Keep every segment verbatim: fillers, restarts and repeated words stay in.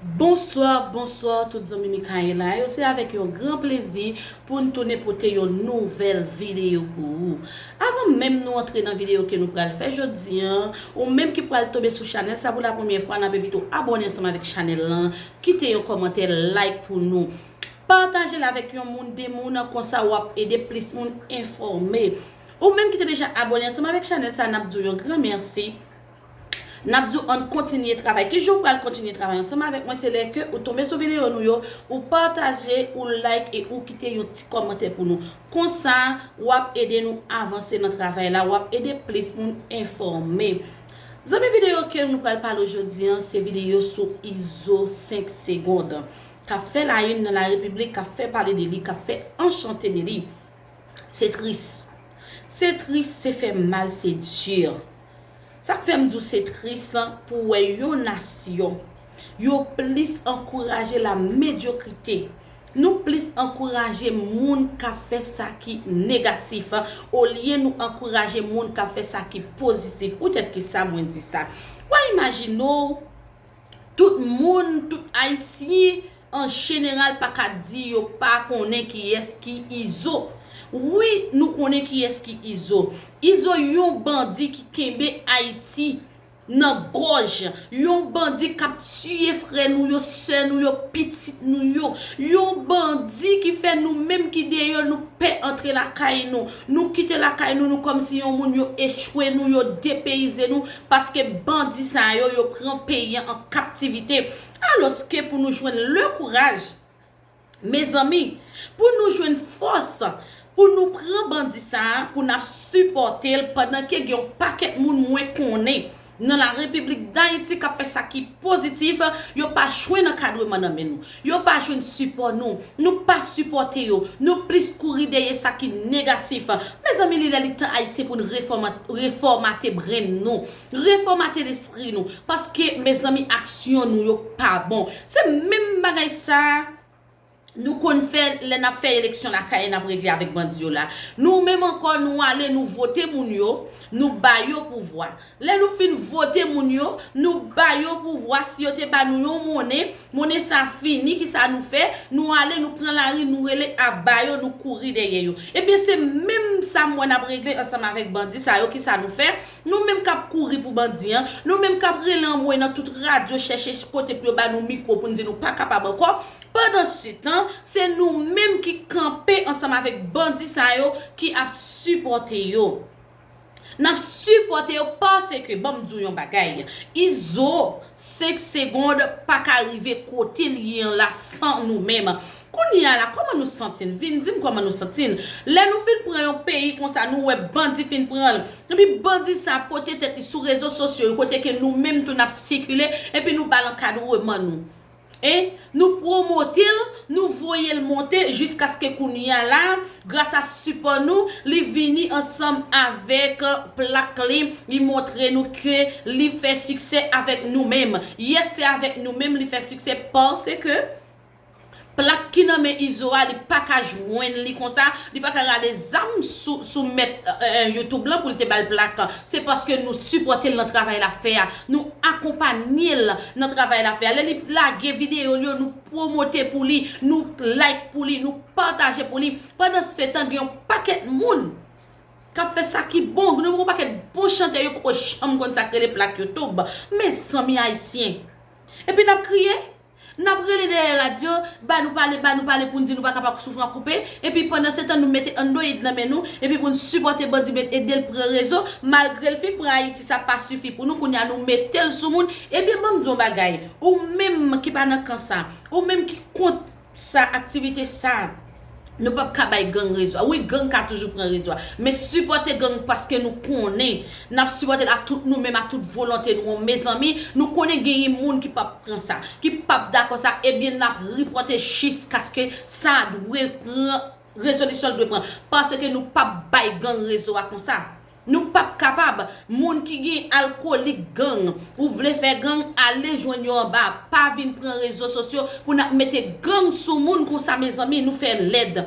Bonswa, bonswa tout zanmi Mikaela yo. Se avèk yon gran plezi pou n tounen pote yon nouvèl videyo pou ou. Avan menm nou antre nan videyo ke nou pral fè jodi a, ou menm ki pral tonbe sou chanèl sa pou la premyè fwa, n ap envite w abòne ansanm avèk chanèl lan, kite yon kòmantè, like pou nou. Pataje l avèk yon moun, de moun, konsa w ap ede plis moun enfòme. Ou menm ki te deja abòne ansanm avèk chanèl sa, n ap di w yon gran mèsi. N ap di w ann kontinye travay. Ki jan w pral kontinye travay ansanm avèk mwen, se lè ke ou tonbe sou videyo nou yo, ou pataje, ou like e ou kite yon ti kòmantè pou nou. Konsa, w ap ede nou avanse nan travay la, w ap ede plis moun enfòme. Zanmi, videyo ke nou pral pale w jodi a, se videyo sou Izo senk segonn. K ap fè la une nan la repiblik, k ap fè pale de li, k ap fè anchante de li. Se tris. Se tris, se fè mal, se di. Sa k fè m di w se tris pou wè yon nasyon, yo plis ankouraje la medyokrite. Nou plis ankouraje moun k ap fè sa ki negatif, olye nou ankouraje moun k ap fè sa ki pozitif. Poutèt ki sa mwen di sa? W a imajine w, tout moun, tout Ayisyen, an jeneral, pa ka di yo pa konnen kiyès ki Izo. Wi, nou konnen kiyès ki Izo. Izo, yon bandi ki kenbe Ayiti nan gòj, yon bandi k ap tiye frè nou yo, sè nou yo, pitit nou yo, yon bandi ki fè nou menm ki deyò, nou pè antre lakay nou, nou kite lakay nou, nou kòmsi yon moun yo echwe nou, yo depeyize nou, paske bandi sa yo, yo pran peyi a an kaptivite. Alòske pou nou jwenn le kouraj, mezanmi, pou nou jwenn fòs, pou nou pran bandi sa a, pou n ap sipòte l, pandan ke gen yon pakèt moun mwen konnen nan la Repiblik Dayiti k ap fè sa ki pozitif, yo pa jwenn ankadreman nan men nou, yo pa jwenn sipò nou, nou pa sipòte yo, nou plis kouri dèyè sa ki negatif. Mezanmi, li lè li tan Ayisyen pou n refòma-, refòmate brenn nou, refòmate lespri nou, paske, mezanmi, aksyon nou yo pa bon. Se menm bagay sa a nou konn fè lè n ap fè eleksyon lakay, n ap regle avèk bandi yo la. Nou menm ankò, nou ale, nou vote moun yo, nou ba yo pouvwa. Lè nou fin vote moun yo, nou ba yo pouvwa, si yo te ba nou yon monnen, monnen sa fini, kisa nou fè? Nou ale, nou pran lari, nou rele aba yo, nou kouri dèyè yo. Ebyen, se menm sa m wè n ap regle ansanm avèk bandi sa yo, kisa nou fè? Nou menm k ap kouri pou bandi an, nou menm k ap rele anmwe nan tout radyo, chèche kote pou yo ba nou mikwo pou n di nou pa kapab ankò. Pandansetan, se nou menm ki kanpe ansanm avèk bandi sa yo ki ap sipòte yo. N ap sipòte yo paske, ban m di w yon bagay, Izo, senk segonn pa ka rive kote l ye an la san nou menm. Kounye a la, kòman nou santi n? Vin di m kòman nou santi n. Lè nou fin pran yon peyi konsa, nou wè bandi fin pran l. Epi bandi sa pote tèt li sou rezo sosyo yo, kote ke nou menm tou n ap sikile, epi nou ba l ankadreman nou. E nou pwomote l, nou voye l monte jiskaske kounye a la, gras a sipò nou, li vini ansanm avèk plak li, li montre nou ke li fè siksè avèk nou menm. Yes, se avèk nou menm li fè siksè, paske plak ki nan men Izo a, li pa ka jwenn li konsa, li pa ka rale zam sou, sou mèt, eh, YouTube lan pou l te ba l plak. Se paske nou sipòte l nan travay l ap fè a, nou akonpanye l nan travay l ap fè a. Lè li lage videyo l yo, nou pwomote pou li, nou like pou li, nou pataje pou li. Pandansetan, gen yon pakèt moun k ap fè sa ki bon. Nou gen yon pakèt bon chantè, yo poko janm konn sa k rele plak YouTube. Mezanmi ayisyen. Epi n ap kriye, n ap rele dèyè radyo, ba nou pale, ba nou pale pou n di nou pa kapab soufran koupe. Epi pandansetan, nou mete android nan men nou, epi pou n sipòte bandi, met ede l pran rezo, malgre l fin pran Ayiti, sa pa sifi pou nou. Kounye a, nou mete l sou moun. Ebyen, ban m di w yon bagay, ou menm ki pa nan kan sa, ou menm ki kont sa, aktivite sa, nou p ap ka bay gang rezo a. Wi, gang ka toujou pran rezo a. Men sipòte gang paske nou konnen n ap sipòte l a tout nou menm, a tout volonte nou an. Mezanmi, nou konnen genyen moun ki p ap pran sa, ki p ap dakò sa. Ebyen, n ap ripòte jiskaske sa dwe pran, rezolisyon l dwe pran. Paske nou p ap bay gang rezo a konsa. Nou p ap kapab. Moun ki gen alkolik gang, ou vle fè gang, ale jwenn yo anba. Pa vin pran rezo sosyo pou n ap mete gang sou moun konsa, mezanmi, nou fè lèd.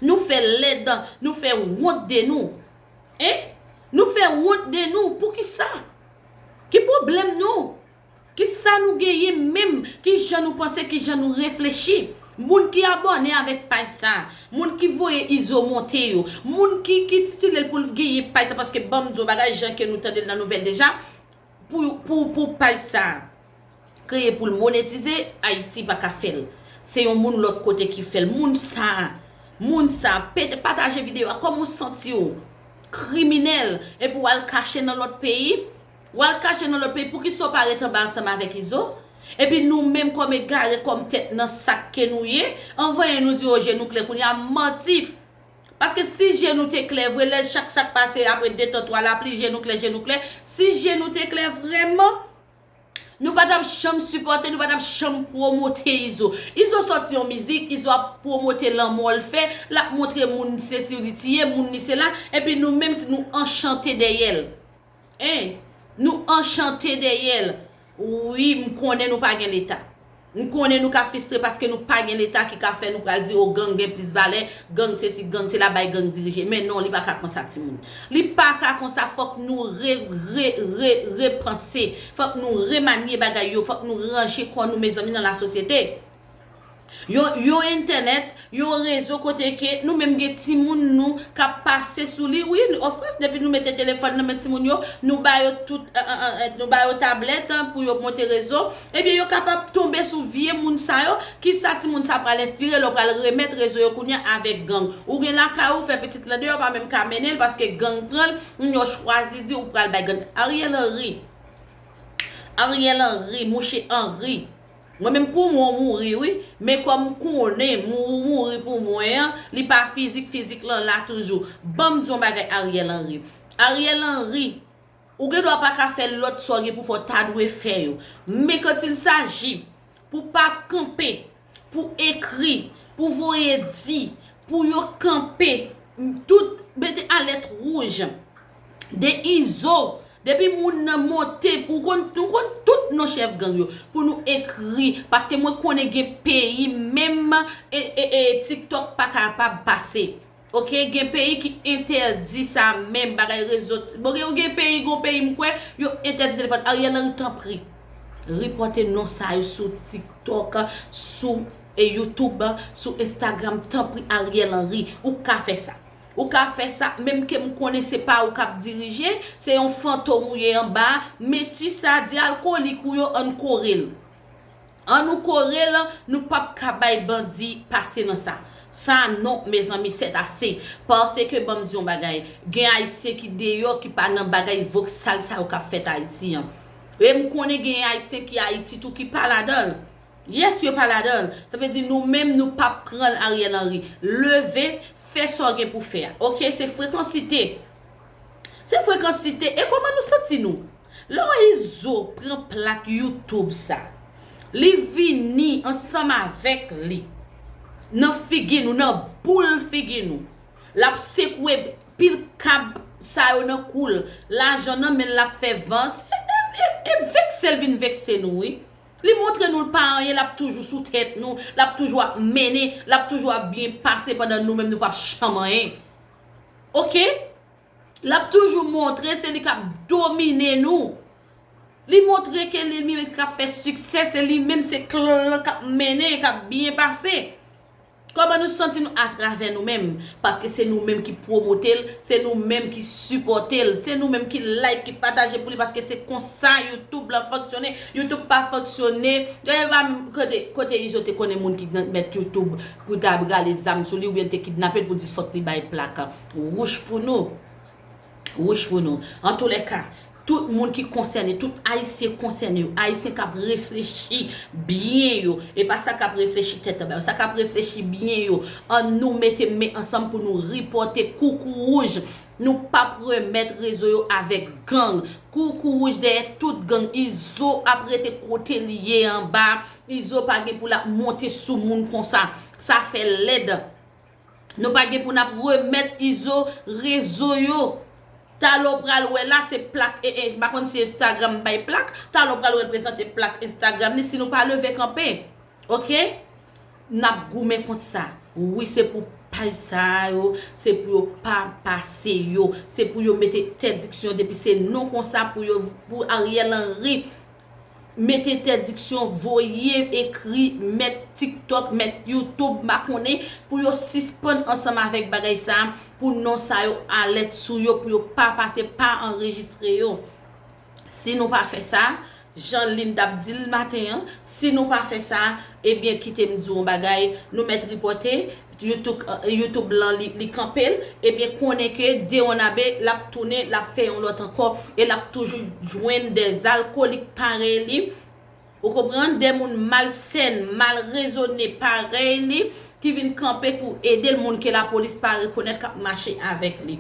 Nou fè lèd, nou fè wont de nou. Hein? Nou fè wont de nou. Poukisa? Ki pwoblèm nou? Kisa nou nou genyen menm, kijan nou panse, kijan nou reflechi. Moun ki abòne avèk paj sa, moun ki voye Izo monte yo, moun ki, ki titile l pou l genyen paj sa, paske ban m di w bagay, jan ke nou tande l nan nouvèl deja, pou, pou, pou paj sa kreye pou l monetize, Ayiti pa ka fè l. Se yon moun lòt kote ki fè l. Moun sa, moun sa, pete, pataje videyo a, kòman w santi w? Kriminèl, epi w al kache nan lòt peyi? W al kache nan lòt peyi, poukisa w pa ret anba ansanm avèk Izo? Epi nou menm kòm egare, kòm tèt nan sak ke nou ye, an voye nou di yo je nou klè kounye a, manti. Paske si je nou te klè vre, lè chak sa k pase apre de tan twa lapli, je nou klè, je nou klè, si je nou te klè vrèman, nou pa t ap janm sipòte, nou pa t ap janm pwomote Izo. Izo sòti yon mizik, Izo ap pwomote lanmò l fè, l ap montre moun se si li tiye, moun li se la, epi nou menm si nou anchante dèyè l. Hein, nou anchante dèyè l. Wi, m konnen nou pa gen Leta. M konnen nou ka fistre paske nou pa gen Leta ki ka fè nou pral di, o, gang gen plis valè, gang sesi, gang sela, bay gang dirije. Men non, li pa ka konsa, timoun. Li pa ka konsa, fòk nou re, re, re, repanse. Fòk nou remanye bagay yo, fòk nou ranje kò nou, mezanmi, nan lasosyete. Yon, yon entènèt, yon rezo kote ke nou menm gen timoun nou k ap pase sou li. Wi, of course, depi nou mete telefòn nan men timoun yo, nou ba yo tout, eh, eh, eh, eh, nou ba yo tablèt, eh, pou yo monte rezo. Ebyen, yo kapab tonbe sou vye moun sa yo. Kisa timoun sa pral enspire lè w pral remèt rezo yo kounye a avèk gang? Ou gen lakay ou, fè pitit lan deyò, pa menm ka mennen l paske gang pran l, moun yo chwazi di ou pral bay gang. Ariel Henry. Ariel Henry, mouche Henry. Mwen menm pou mwen w mouri wi, men kòm m konnen mou-, ou mouri pou mwen an, li pa fizik, fizik lan la toujou. Ban m di yon bagay Ariel Henry. Ariel Henry, ou gen dwa pa ka fè lòt sa w gen pou fè w ta dwe fè yo. Men quand il s'agit pou pa kanpe, pou ekri, pou voye di, pou yo kanpe, tout mete alèt wouj de Izo. Depi moun nan monte, pou konn, nou konn tout non chèf gang yo, pou nou ekri, paske mwen konnen gen peyi menm e, e, e, TikTok pa kapab pase. Oke, gen peyi ki entèdi sa menm, bagay rezo. Bon, gen, gen peyi, gen peyi m kwè, yo entèdi telefòn. Ariel Henry, tanpri, ripòte non sa yo sou TikTok, sou, e, YouTube, sou Instagram, tanpri, Ariel Henry, ou ka fè sa. Ou ka fè sa, menm ke m konnen se pa ou k ap dirije, se yon fantom ou ye anba, men ti sa di alkolik ou yo, ann kore l. Ann nou kore l, nou p ap ka bay bandi pase nan sa. Sa non, mezanmi, c'est assez. Paske ban m di yon bagay, gen Ayisyen ki deyò, ki pa nan bagay voksal sa yo k ap fèt Ayiti an. E m konnen gen Ayisyen ki Ayiti tou ki pa ladan l. Yes, yo pa ladan l. Sa vle di nou menm nou p ap pran l Ariel Henry. Leve, fè sa w gen pou fè a. Oke, se frekansite. Se frekansite. E kòman nou santi nou? Lè w wè Izo pran plak YouTube sa, li vini ansanm avèk li nan figi nou, nan boul figi nou. L ap sekwe pil kab sa yo nan kou l. Lajan nan men l, l ap fè van. E, e, e, e vekse l vin vekse nou, wi. Li montre nou l pa anyen, l ap toujou sou tèt nou, l ap toujou ap mennen, l ap toujou ap byen pase pandan nou menm nou p ap janm anyen. Oke? L ap toujou montre se li k ap domine nou. Li montre ke li menm k ap fè siksè, se li menm, se klan l lan k ap mennen, k ap byen pase. Kòman nou santi nou atravè nou menm? Paske se nou menm ki pwomote l, se nou menm ki sipòte l, se nou menm ki like, ki pataje pou li, paske se konsa YouTube lan fonksyone. YouTube pa fonksyone. Gade pa m-, kote, kote Izo te konnen moun ki nan, mèt YouTube pou ta rale zam sou li oubyen te kidnape l pou di fòk li bay plak wouj pou nou. Wouj pou nou. Antoulèka, tout moun ki konsène, tout Ayisyen konsène yo, Ayisyen k ap reflechi byen yo, e pa sa k ap reflechi tèt anba yo, sa k ap reflechi byen yo, ann nou mete men ansanm pou nou ripòte Koukouwouj. Nou p ap remèt rezo yo avèk gang. Koukouwouj dèyè tout gang. Izo ap rete kote li ye anba. Izo pa gen pou l ap monte sou moun konsa. Sa fè lèd. Nou pa gen pou n ap remèt Izo rezo yo. Talè w pral wè la, se plak, e, e, m pa konn si Instagram bay plak. Talè w pral wè l prezante plak Instagram li si nou pa leve kanpe. Oke? N ap goumen kont sa. Wi, se pou paj sa yo, se pou yo pa pase yo. Se pou yo mete entèdiksyon depi se non konsa pou yo, pou Ariel Henry. mete entèdiksyon, voye ekri mèt TikTok, mèt YouTube, m pa konnen, pou yo sispann ansanm avèk bagay sa, pou non sa yo alèt sou yo, pou yo pa pase, pa anrejistre yo. Si nou pa fè sa, jan Lynn t ap di l maten an, si nou pa fè sa, ebyen, kite m di w yon bagay, nou mèt ripòte, YouTube, euh, YouTube lan li, li kanpe l, ebyen, konnen ke Deon Abe, l ap tounen, l ap fè yon lòt ankò, e l ap toujou jwenn dè alkolik parèy li, ou konprann, dè moun malsèn, mal rezone parèy li, ki vin kanpe pou ede l, moun ke lapolis pa rekonèt k ap mache avèk li.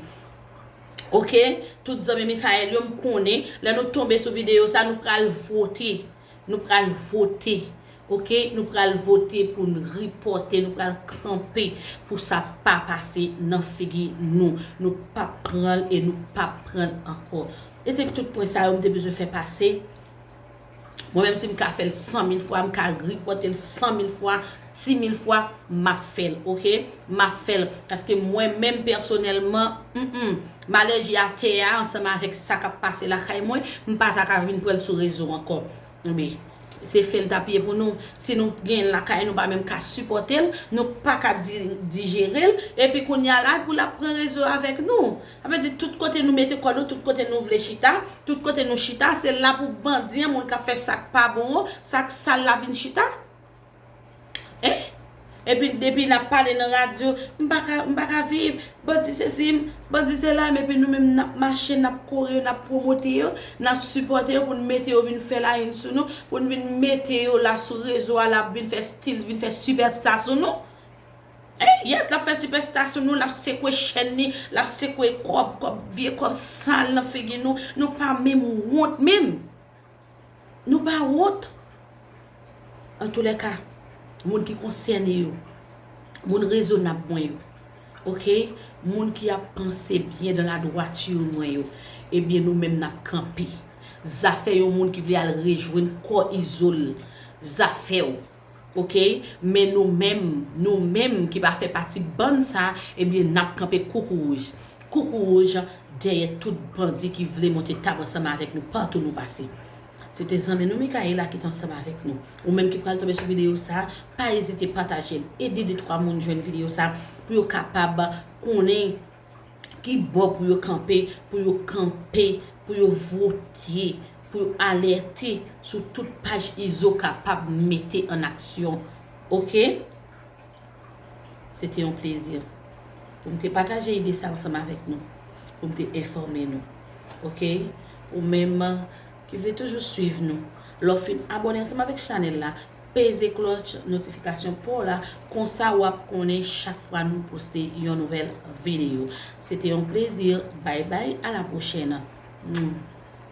Oke, tout zanmi Michael yo, m konnen, lè nou tonbe sou videyo sa, nou pral vote. Nou pral vote. Oke, nou pral vote pou n ripòte, nou pral kanpe pou sa pa pase nan figi nou. Nou p ap pran l e nou p ap pran l ankò. E se tout pwen sa yo m te bezwen fè pase. Mwen menm, si m ka fè l san mil fwa, m ka ripòte l san mil fwa, dis mil fwa, m ap fè l, oke? M ap fè l. Paske mwen menm pèsonèlman, mm, mm, m alèji a tè a ansanm avèk sa k ap pase lakay mwen, m pa ta ka vin pran l sou rezo ankò. Wi. Se fè l t ap ye pou nou. Si nou gen l lakay nou, pa menm ka sipòte l, nou pa ka di-, dijere l, epi kounye a la, pou l ap pran rezo avèk nou. Sa vle di, tout kote nou mete kò nou, tout kote nou vle chita, tout kote nou chita, se la pou bandi an, moun k ap fè sa k pa bon an, sa k sal la vin chita. Hein? Epi, depi n ap pale nan radyo, m pa ka, m pa ka viv, bandi sesi m, bandi sela m, epi nou menm n ap mache, n ap kore yo, n ap pwomote yo, n ap sipòte yo pou n mete yo vin fè layìn sou nou, pou n vin mete yo la sou rezo a, l ap vin fè stil, vin fè sipèsta sou nou. Eh, yes, l ap fè sipèsta sou nou, l ap sekwe chèn li, l ap sekwe kòb, kòb, vye kòb sal nan figi nou. Nou pa menm wont menm. Nou pa wont. Antoulèka, moun ki konsène yo, moun rezonab mwen yo, oke? Moun ki ap panse byen dan ladwati mwen yo, ebyen nou menm n ap kanpe. Zafè yon moun ki vle al rejwenn kò Izo l, zafè w. Oke? Men nou menm, nou menm ki pa fè pati bann sa, ebyen n ap kanpe koukouwouj. Koukouwouj dèyè tout bandi ki vle monte tab ansanm avèk nou patou nou pase. Se te zanmi nou Michaela ki te ansanm avèk nou. Ou menm ki pral tonbe sou videyo sa, pa ezite pataje l. Ede de twa moun jwenn videyo sa pou yo kapab konnen ki bò pou yo kanpe, pou yo kanpe, pou yo vote, pou yo alète sou tout paj Izo kapab mete an aksyon. Oke? Se te yon plezi pou m te pataje ide sa ansanm avèk nou, pou m te enfòme nou. Oke? Ou menm ki vle toujou swiv nou, lè w fin abòne ansanm avèk chanèl la, peze klòch notifikasyon pa w la, konsa w ap konnen chak fwa nou poste yon nouvèl videyo. Se te yon plezi. Bay bay, a la pwochèn. Mm.